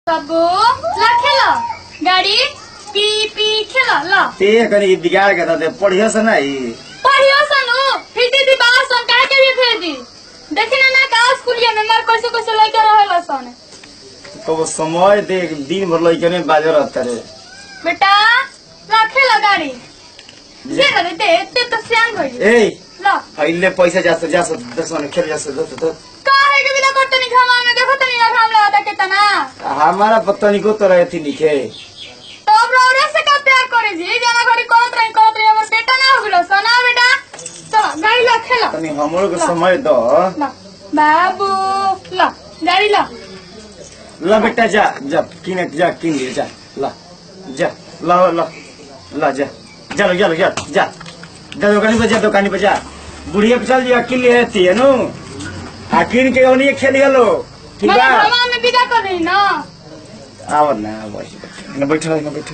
बाबू ल खेल गाडी पी पी खेल ल। ते कनी के बिगाड़ के दे पढ़ियो से नहीं। पढ़ियो सन उ फिर दीदी बाहर सन काहे के भी भेज दी देखी ना ना का स्कूलिया में मार कैसे कैसे लइका रहेला सन। तो वो समय देख दिन भर लइकने बाजर रहता रे। बेटा ल खेल गाडी दे दे दे ते तो सियान भइल। ए ल अहिले पैसा जास जास दस खेल जास दस दस। काहे के बिना करते नहीं घामा में देखो तनी ना घाम लगाता केतना। हमारा पता नहीं को तो रहे थी लिखे। तब रौरा से का प्यार करे जी जाना घड़ी करत रही हमर बेटा ना हो गेलो सना बेटा चल गाड़ी ल खेल। तनी हमरो के समय दो। ल बाबू ल गाड़ी ल। ल बेटा जा जा किन जा किन ले जा ल जा ल ल ल जा जा लो जा लो जा जा जा दुकानी पर जा दुकानी पर जा बुढ़िया पे चल जा किन ले आती है नु आ किन के ओनी खेल लो ठीक मैंने बा। घामा में विदा कर रही ना। आओ ना बैठ ना बैठ ना बैठ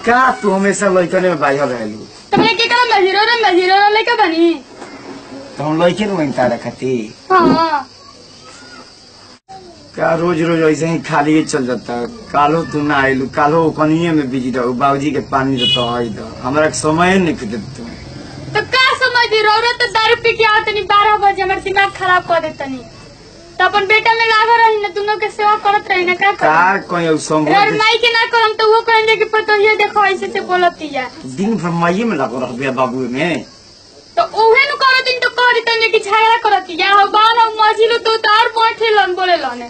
का तू हमेशा लइकने में बाझल रहलू। तुमने के करम हीरो रे मैं हीरो रे लेके बनी तो हम लइके न वहीं तारा खाती। हां का रोज रोज ऐसे ही खाली चल जाता। कालो तू ना आइलू कालो कनिए में बिजी रहो बाबूजी के पानी देता आई दो हमरा के समय नहीं दे तू। तो का समझ रौरा तो दारू पी के आवत नहीं 12 बजे हमर दिमाग खराब कर देतनी। तो अपन बेटा में लागल रही ना दोनों के सेवा करत रही ना का का कोई संग अगर माई के ना करम तो वो कहेंगे कि पतो ये देखो ऐसे से बोलती है। दिन भर माई में लागल रहबे बाबू में। तो उहे नु करत तो कह देतनी कि झगड़ा करती या हो बाल हो मझिलो तो तार बैठे लन बोले लन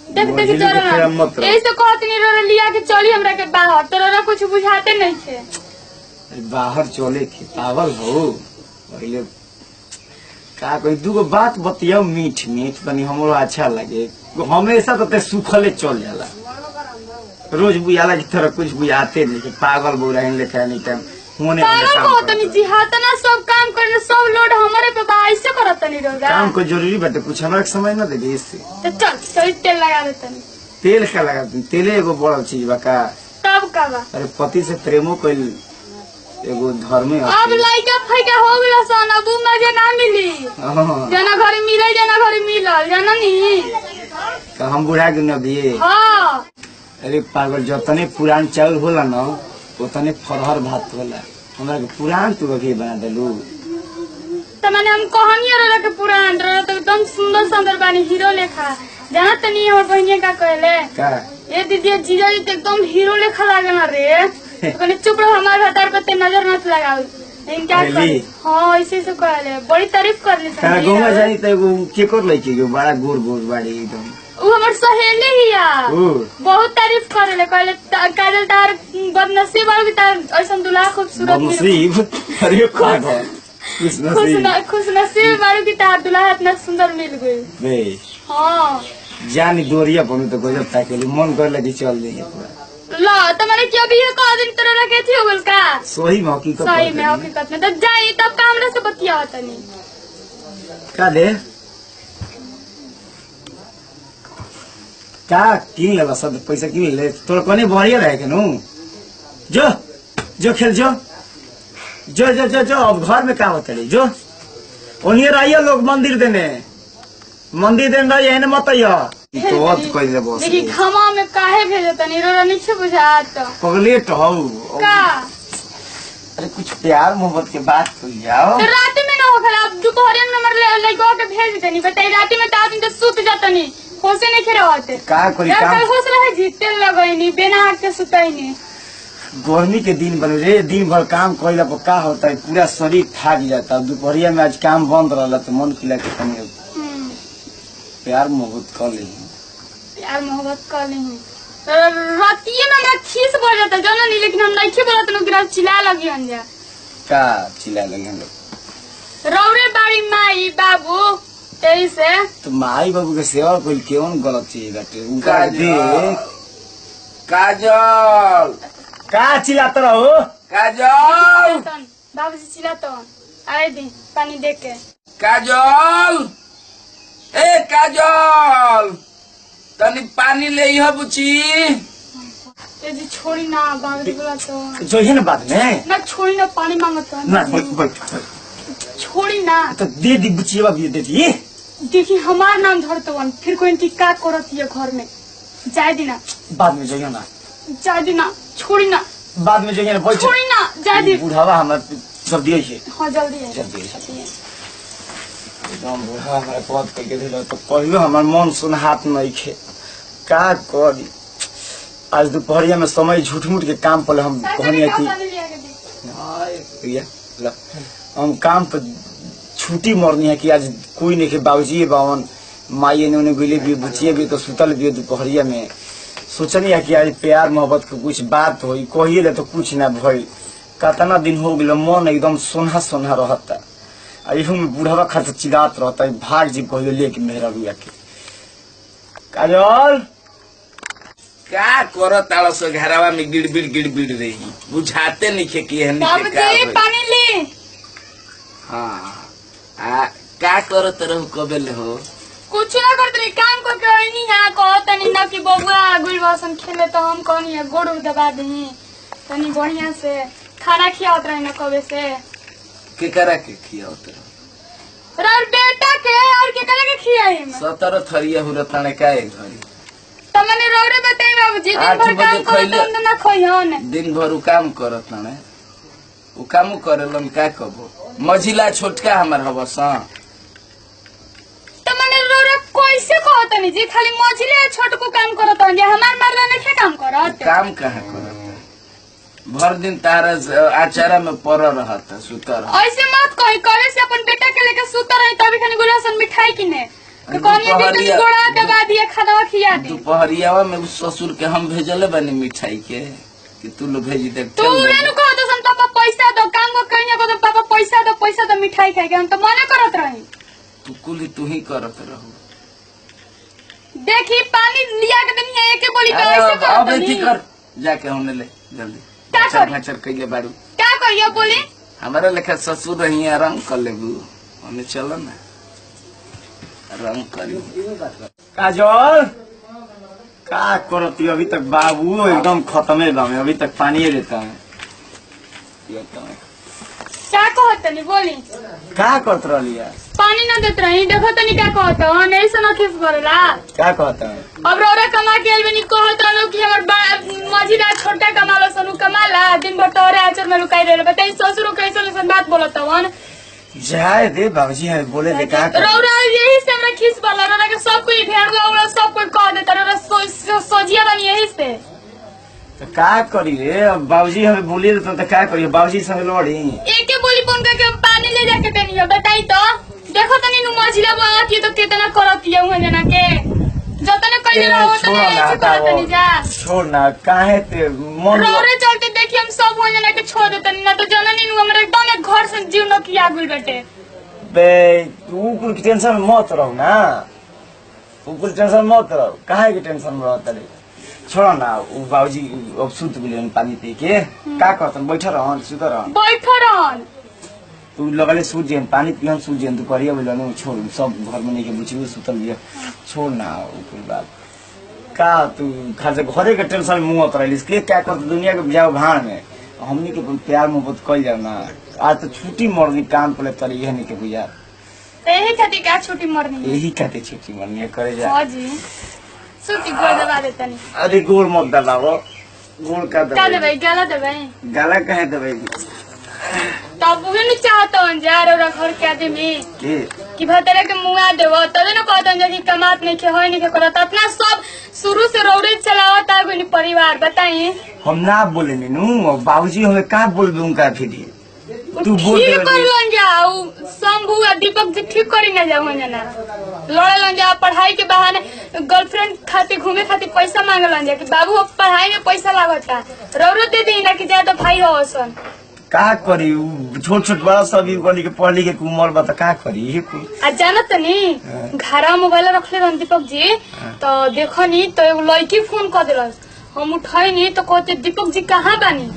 देख देख मझिलो के फेरा मत चल रह। यही तो कहत नहीं रो लिया के चली हमरा के बाहर तोरा कुछ बुझाते नहीं थे। अरे बाहर चले के पागल हो पहले का कोई दूगो बात बतियाओ मीठ मीठ तनी हमरो अच्छा लगे। हमेशा तो ते सुखले चल जाला रोज बुझाला की तरह कुछ बुझाते नहीं कि पागल बोला इन लेखा नहीं टाइम होने वाले पागल काम को करत तनी रह। जी ना सब काम करने सब लोड हमारे पे बा ऐसे करत तनी रोगा। काम को जरूरी बाटे कुछ हमरा के समय न दे इससे। तो चल चल तेल लगा दे तनी। तेल का लगा दे तेले एगो बड़ा चीज बा का। तब का बा। अरे पति से प्रेमो कइल एगो धर्मे अब लइका फइका हो गेल सन अब उ मजे ना मिली। हां जना घरे मिले जना घरे मिलल जना नी का हम बुढ़ा के न दिए। हां अरे पागल जतने पुरान चाउर होला न उतने फरहर भात होला। हमरा के पुरान तू अभी बना देलू। तो माने हम कहनी रह के पुरान रह तो एकदम सुंदर सुंदर बानी हीरो लेखा जाना तनी हमर बहिनिया का कहले का ए दीदी जीजा जी तो एकदम हीरो लेखा लागेला रे। तो कहले चुप रहो हमार हतार पे ते नजर मत लगाओ इनका कहली? हां ऐसे ऐसे कहले बड़ी तारीफ करले का गोवा जानी त एगो के कर लइके गो बड़ा गोर गोर बाड़ी एकदम। उ हमर सहेली हिया ओ बहुत तारीफ करले कहले काजल तार बदनसीब बाड़ू कि तार ऐसन दुल्हा खूबसूरत मिल। बदनसीब अरे पागल खुशनसीब खुशनसीब बाड़ू कि तार दुल्हा इतना सुंदर मिल गई। बे हां जानी दोरिया पर तो गजब ताकेली मन कर लगी चल जाइए पूरा। ल तुम्हारे क्या भी कह दिन तोरा रखे थी हो गेल का सही में हकीकत सही में हकीकत में तब जाई तब का हमरा से बतिया तनी का दे का किन लेला सब पैसा किन ले तोर कोने बढ़िया रहे के नु जो जो खेल जो जो जो जो जो अब घर में का होता रे जो ओनिए रहिए लोग मंदिर देने मंदिर देने रहिए एने मत आइयो। तो अत कइले बस देखी घामा में काहे भेजो तनी रोरा नहीं छे बुझात पगलेट हौ का। अरे कुछ प्यार मोहब्बत के बात कर जाओ। तो रात में ना होखला अब दोपहर में हमर लइका के भेज देनी बताई रात में त आदमी तो सुत जातनी होसे नहीं खेरे होते का करी यार काम कल होश रहे जी तेल लगैनी बिना आग के सुतैनी। गर्मी के दिन बन रे दिन भर काम कइला पर का होता है पूरा शरीर थक जाता है। दोपहरिया में आज काम बंद रहला तो मन किला के तनी प्यार मोहब्बत कर ली। प्यार मोहब्बत कर ली रातिए में हमरा खीस बढ़ जाता जाना नहीं लेकिन हम नहीं बोलत नु गिरा चिल्ला लगी हम जा का चिल्ला लगी हम लोग रौरे बाड़ी माई बाबू तेरी से। तो माई बाबू के सेवा कोई केवन गलत चीज बाटे उनका दे काजल का चिल्लात रहो काजल बाबूजी चिल्लातो आए दी पानी दे के काजल ए काजल तनी पानी ले इह बुची। ए जी छोड़ी ना बाबूजी बोला तो जो है ना बाद में ना छोड़ी ना पानी मांगत ना बैठ बैठ छोड़ी ना तो दे दी बुचिया भी दे दी। देखी हमार नाम धरत वन फिर कोई की का करत ये घर में। जाए दिना बाद में जाइयो ना, जाए दिना, छोड़ी ना, बाद में जाइयो ना, बैठ छोड़ी ना, जाए दी। बुढ़ावा हमार सब दिए छे। हाँ जल्दी है, जल्दी है। एकदम बुढ़ावा हमारा पद करके दिल तो कहियो हमार मन सुन हाथ नहीं खे। का करी आज दोपहरिया में समय झूठ मूठ के काम पर हम कहनी कि हम काम पर छुट्टी मरनी है कि आज कोई नहीं के बाबूजी बावन माई ने उन्हें गुले भी बुचिए भी तो सुतल भी दोपहरिया में। सोचनी है कि आज प्यार मोहब्बत के कुछ बात हो कहिए ले तो कुछ ना भइल। कतना दिन हो गया मन एकदम सोना सोना रहता। इहू में बुढ़ावा खर्च चिल्लात रहता भाग जी कहियो लेके मेहरा रुआ के। काजल का करो तालो सो घरवा में गिड़बिड़ गिड़बिड़ रही बुझाते नहीं खे कि हनी के का बाबूजी पानी ली। हां आ का करो तरह कबे ले हो? कुछ ना करत रही, काम करके आईनी है कहत नहीं ना कि बबुआ गुल वासन खेले तो हम कहनी है गोड़ दबा दही तनी बढ़िया से खाना खियावत रही ना कबे से। के करा के खियावत रही? और बेटा के और के करा के खियाई 17 थरिया हुरताने का एक घड़ी त मने रोरे बताई बाबूजी दिन भर काम करत हम ना खइहन। दिन भर उ काम करत ना उ काम करेलन का कबो मझिला छोटका हमर हवस। त मने रोरे कैसे कहत नहीं जी खाली मझिले छोटको काम करत हन जे हमार मर्दा नहीं काम करत। काम कहां करत? भर दिन तारा आचारा में पड़ रहत सुतर। ऐसे मत कही करे से अपन बेटा के लेके सुतर रही तभी खानी गुलासन मिठाई किने तो कहनी दी तनी गोड़ा दबा दिया खाना खिया दी। दोपहरियावा में उस ससुर के हम भेजले बनी मिठाई के कि तू लो भेजी दे। तू रेनु कह दो हम पापा पैसा दो काम को कहिया को पापा पैसा दो पैसा दो मिठाई खाए के हम तो मना करत रही। तू कुल तू ही करत रहू। देखी पानी लिया के तनी एके बोली का ऐसे करत अब एथी कर जाके होने ले जल्दी भाचर भाचर कइले बारू। का करियो बोली? हमारा लेखा ससुर रही आराम कर लेबू हमें चलो ना रंग करी। काजल का करती अभी तक बाबू एकदम खत्मे बा में अभी तक पानी देता है। का कहत नहीं बोली? का करत रहलिया? पानी ना देत रही देखो तनी का कहत हन ऐसे न खिस करेला। का कहत है? अब रोरा कमा के आइल बनी कहत हन कि हमर मझिला छोटा कमालो सनु कमाला दिन भर तोरे आचर में लुकाई रहे बताई ससुर कैसे ऐसन बात बोलत हन। जाए दे बाबूजी है बोले दे का रौरा यही से हमरा खिस वाला रौरा के सब कोई भेड़ वाला सब कोई कह देता रौरा सोजिया बनी यही से। तो का करी रे अब बाबूजी हमें बोली देता तो का करी बाबूजी संग लड़ी एके बोली फोन करके हम पानी ले जाके देनी है बताई तो देखो तनी नु मझिला बात ये तो कितना करत है उहा जना के जतने कइले रहो तने ऐसे करत नहीं जा। छोड़ ना काहे ते मन रौरे चलते देखी हम सब हो जना के छोड़ देतनी ना तो जननी नु हमरा एकदम घर से जीव न किया गुल बटे। बे तू कुल टेंशन मत रहो ना ऊ कुल टेंशन मत रहो काहे के टेंशन में रहत रे छोड़ ना। ऊ बाबूजी अब सुत गेलन पानी पी के का करतन बैठ रहन सुत रहन बैठ रहन तू लगले सूत जेन पानी पिहन सूत जेन दुपहरिया बोलन छोड़ सब घर में नहीं के बुचियो सुतल बिया छोड़ ना ऊ कुल बात का तू खासे घरे के टेंशन में मुंह उतरल इसके क्या करत दुनिया के जाओ भाड़ में हमनी के प्यार मोहब्बत कइल जाओ ना। आज तो छुट्टी मरनी काम पर तरी यह नहीं के बुझा यही खातिर का छुट्टी मरनी यही खातिर छुट्टी मरनी करे जा। हां जी सुती गोड़ दबा देतनी। अरे गोड़ मत दबाओ गोड़ का दबाई का दबाई गाला दबाई गाला काहे दबाई तब उहे न चाहत हन जा रौरा घर के आदमी कि भतरे के मुआ देव तबे न कहत हन कि कमात नहीं के होय नहीं के करत अपना सब शुरू से रौरे चलावत आ गइनी परिवार बताई। हम ना बोले नु बाबूजी हमें का बोलबे उनका फिर तू बोल ठीक करलन जा शंभू आ दीपक जी ठीक करी ना जाओ जना लड़लन जा पढ़ाई के बहाने गर्लफ्रेंड खातिर घूमे खातिर पैसा मांगलन जा कि बाबू अब पढ़ाई में पैसा लागता रौरो दे दी ना कि जा तो भाई हो सन। का करी छोट छोट बड़ा सब के पढ़ लिखे के उम्र बा त का करी ये कुल आ जानत नी घरा मोबाइल रखले रहन दीपक जी तो देखनी तो एगो लड़की फोन कर देलस हम उठैनी तो कहते दीपक जी कहाँ बानी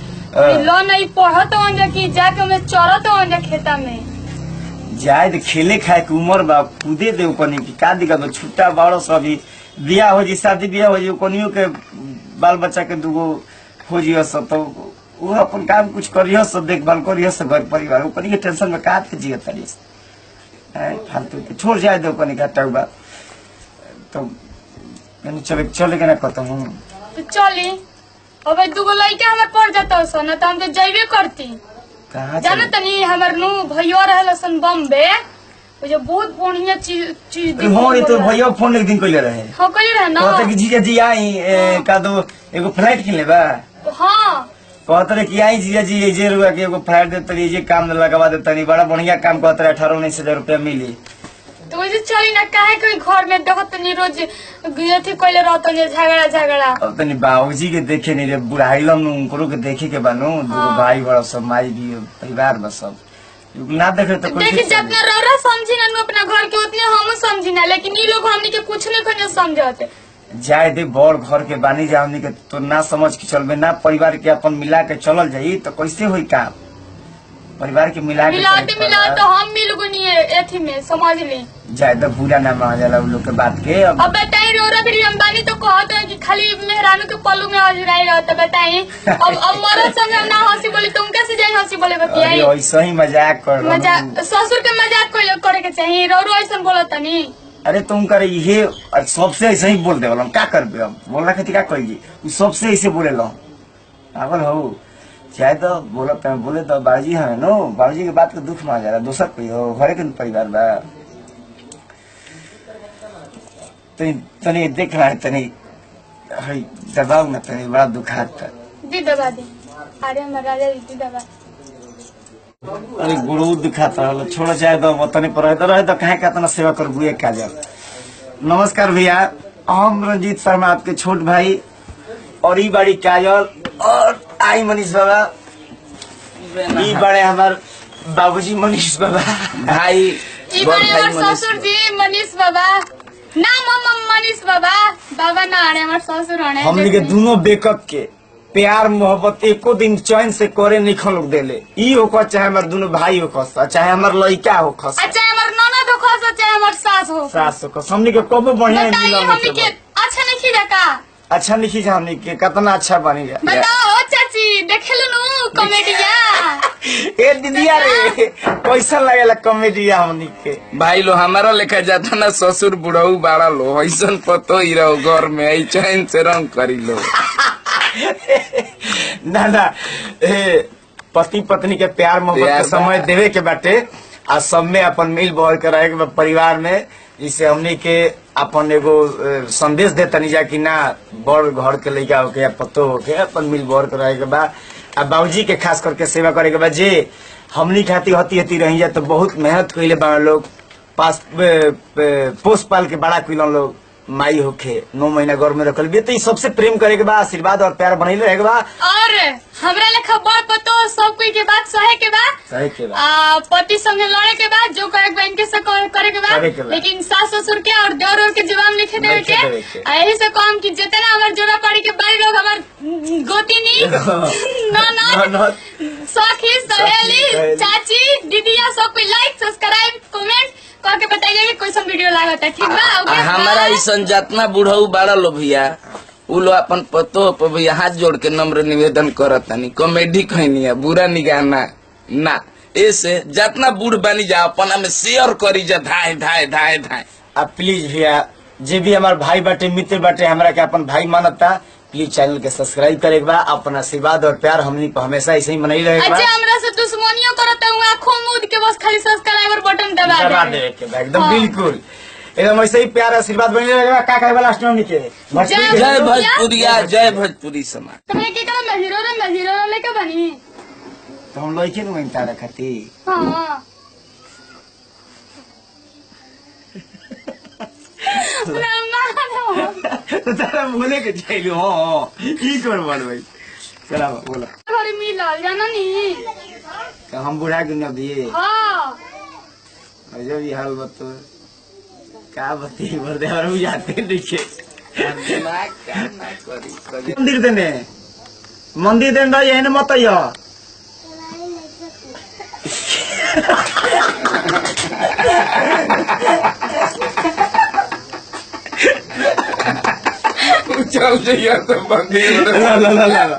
लो नहीं पढ़त हन जा कि जाके हमें चरत हन जा खेता में जाए तो खेले खाए के उम्र बा कूदे दे कनी की का दिक्कत बा छुट्टा बाड़ो सभी बियाह हो जी शादी बियाह हो जी कनियो के बाल बच्चा के दूगो हो जी सब तो वो अपन काम कुछ करियो सब देखभाल करियो सब घर परिवार कनी के टेंशन में का के जियत तरी। फालतू के छोड़ जाए दो कनी घाटा बा तो मैंने चले चले के ना कहता हूँ। तो चली अब दूगो लड़का हमार पड़ जाता सन, तो हम तो जइबे करती। कहाँ जाना चले? तनी हमर नु भैया रहल सन बॉम्बे, वो जो बहुत बढ़िया चीज चीज हाँ ये तो भैया फोन एक दिन कइले रहे। हाँ कइले रहे ना। कहते कि जीजा जी आई का दो एगो फ्लाइट किन लेबा। हाँ कहते रहे कि आई जीजा जी जे रुआ के एगो फ्लाइट दे तनी, जे काम लगवा दे तनी, बड़ा बढ़िया काम। कहते रहे 18-19 हजार रुपया मिली। तो वैसे चली ना, काहे कोई घर में देखत तनी रोज अथी कइले रहत झगड़ा झगड़ा। अब तनी बाबूजी के देखे नहीं रे, बुढ़ाइलम उनको के देखे के बानू, दूगो भाई बड़ा सब, माई भी, परिवार बा सब ना देखे तो कोई देखी जितना रौरा समझी ना अपना घर के उतने हम समझी ना, लेकिन ये लोग हमनी के कुछ नहीं खने समझते। जाए दे बड़ घर के बानी जा हमनी के तो ना समझ के चलबे ना, परिवार के अपन मिला के चलल जाई तो कैसे होई काम। परिवार के मिला के मिलाते मिलाते हम मिल गुनी एथी में समझ ली। जाए तो बुरा ना मान जाला उ लोग के बात के। अब बताई रोरा भी हम बानी तो कहत है कि खाली मेहरानू के पल्लू में अजुराई रहत। बताई अब मरद संग हम ना हंसी बोली तुम कैसे जाई हंसी बोले बतियाई। अरे ऐसा ही मजाक कर मजाक ससुर के मजाक करे के चाहिए, रोरो ऐसा बोलत नहीं। अरे तुम करे ये सबसे ऐसे ही बोल देवल, हम का करबे, अब बोलना खातिर का कही, उ सबसे ऐसे बोलेला पागल हो। चाहे तो बोलत है बोले तो बाबूजी है नो, बाबूजी के बात के दुख में आ जाला, दोसर कोई हो घरे के परिवार बा। तनी तनी देख रहा है तनी हई दबाव ना तनी बड़ा दुखाता। दी दबा दी, अरे हमार राजा जी दी दबा। अरे गुरु दुखाता है, छोड़ जाए तो वतनी पर रहते रहे तो कहे का तना सेवा कर बुए काजल। नमस्कार भैया, हम रंजीत शर्मा आपके छोट भाई और ई बाड़ी काजल और आई मनीष बाबा, ई बड़े हमार बाबूजी मनीष बाबा भाई, ई बड़े हमार ससुर जी मनीष बाबा, नाम हम मनीष बाबा, बाबा ना आने हमार ससुर आने। हमनी के दोनों बेकअप के प्यार मोहब्बत एको दिन चैन से करे नहीं खलोक देले। ई होकर चाहे हमार दोनों भाई होखस, चाहे हमार लड़का होखस, चाहे हमार ननद होखस, चाहे हमार सास हो सास होखस, हमनी के कबो बढ़िया मिलल हमनी के अच्छा नहीं खिदा का अच्छा नहीं खिजा हमनी के कितना अच्छा बनी जा। बताओ चाची देखेलु नु कॉमेडिया ए दीदिया रे कैसा लागेला कॉमेडिया हमनी के। भाई लो हमारा लेखा जाता ना ससुर बुढ़ऊ बाड़ा लो ऐसन पतो ही रहो घर में आई चैन से रंग करी लो। ना ना ए, पति पत्नी के प्यार मोहब्बत के समय देवे के बाटे आ सब में अपन मिल बहल के रहे के परिवार में, जिसे हमनी के अपन एगो संदेश देतनी जा कि ना बड़ घर के लड़का होके या पतो होके अपन मिल बहल के रहे के बा आ बाबूजी के खास करके सेवा करे के बा। जे हमनी खातिर हती हती रही जा तो बहुत मेहनत कइले बा लोग, पास पोस पाल के बड़ा कइलन लोग, माई होखे 9 महीना घर में रखल भी, तो सबसे प्रेम करे के बा, आशीर्वाद और प्यार बनैले रहे के बा। और हमरा लेखा बड़ पतो सब कोई के बात सहे के बा, सहे के बा, आ पति संगे लड़े के बा, जो करे के बा इनके से करे के बा, लेकिन सास ससुर के और देवर और के जवाब लिखे देवे के। आ यही से कहम कि जितना हमर जोड़ा पाड़ी के बाड़ी लोग हमर गोतिनी ननद सखी सहेली चाची दीदिया सब कोई लाइक सब्सक्राइब कमेंट करके बताइए कि कैसन वीडियो लागत है। ठीक बा ओके। हमारा ऐसन जितना बुढ़ऊ बाड़ा लो भैया उ लो अपन पतो पर भैया हाथ जोड़ के नम्र निवेदन करतानी, कॉमेडी कहनी है बुरा निगाना ना, ऐसे जितना बूढ़ बनी जा अपना में शेयर करी जा धाए धाए धाए धाए। अब प्लीज भैया जे भी हमार भाई बाटे मित्र बाटे हमरा के अपन भाई मानता, प्लीज चैनल के सब्सक्राइब करे के बा, अपन आशीर्वाद और प्यार हमनी पर हमेशा ऐसे ही मनई रहे के बा। अच्छा हमरा से दुश्मनियों करत हूं आंखों मूंद के बस खाली सब्सक्राइबर बटन दबा दे के बा, एकदम बिल्कुल एकदम ऐसे ही प्यार आशीर्वाद बनी रहे के बा। का कहे वाला लास्ट में हमनी के जय भोजपुरिया, जय भोजपुरी समाज। तुम्हें के करम हीरो रे हीरो लेके बनी तो हम लइके नु तारा खाती। हां तो तारा बोले के चाहिए। हां ई कर बोल भाई चला बोला घर मिलल जाना नी का हम बुढ़ा के न दिए। हां अजब ये हाल बतो का बती भर दे और जाते देखे दिमाग का ना करी मंदिर देने मंदिर देने रही है मत आइयो। चल जाइए तो मंदिर ला ला ला ला।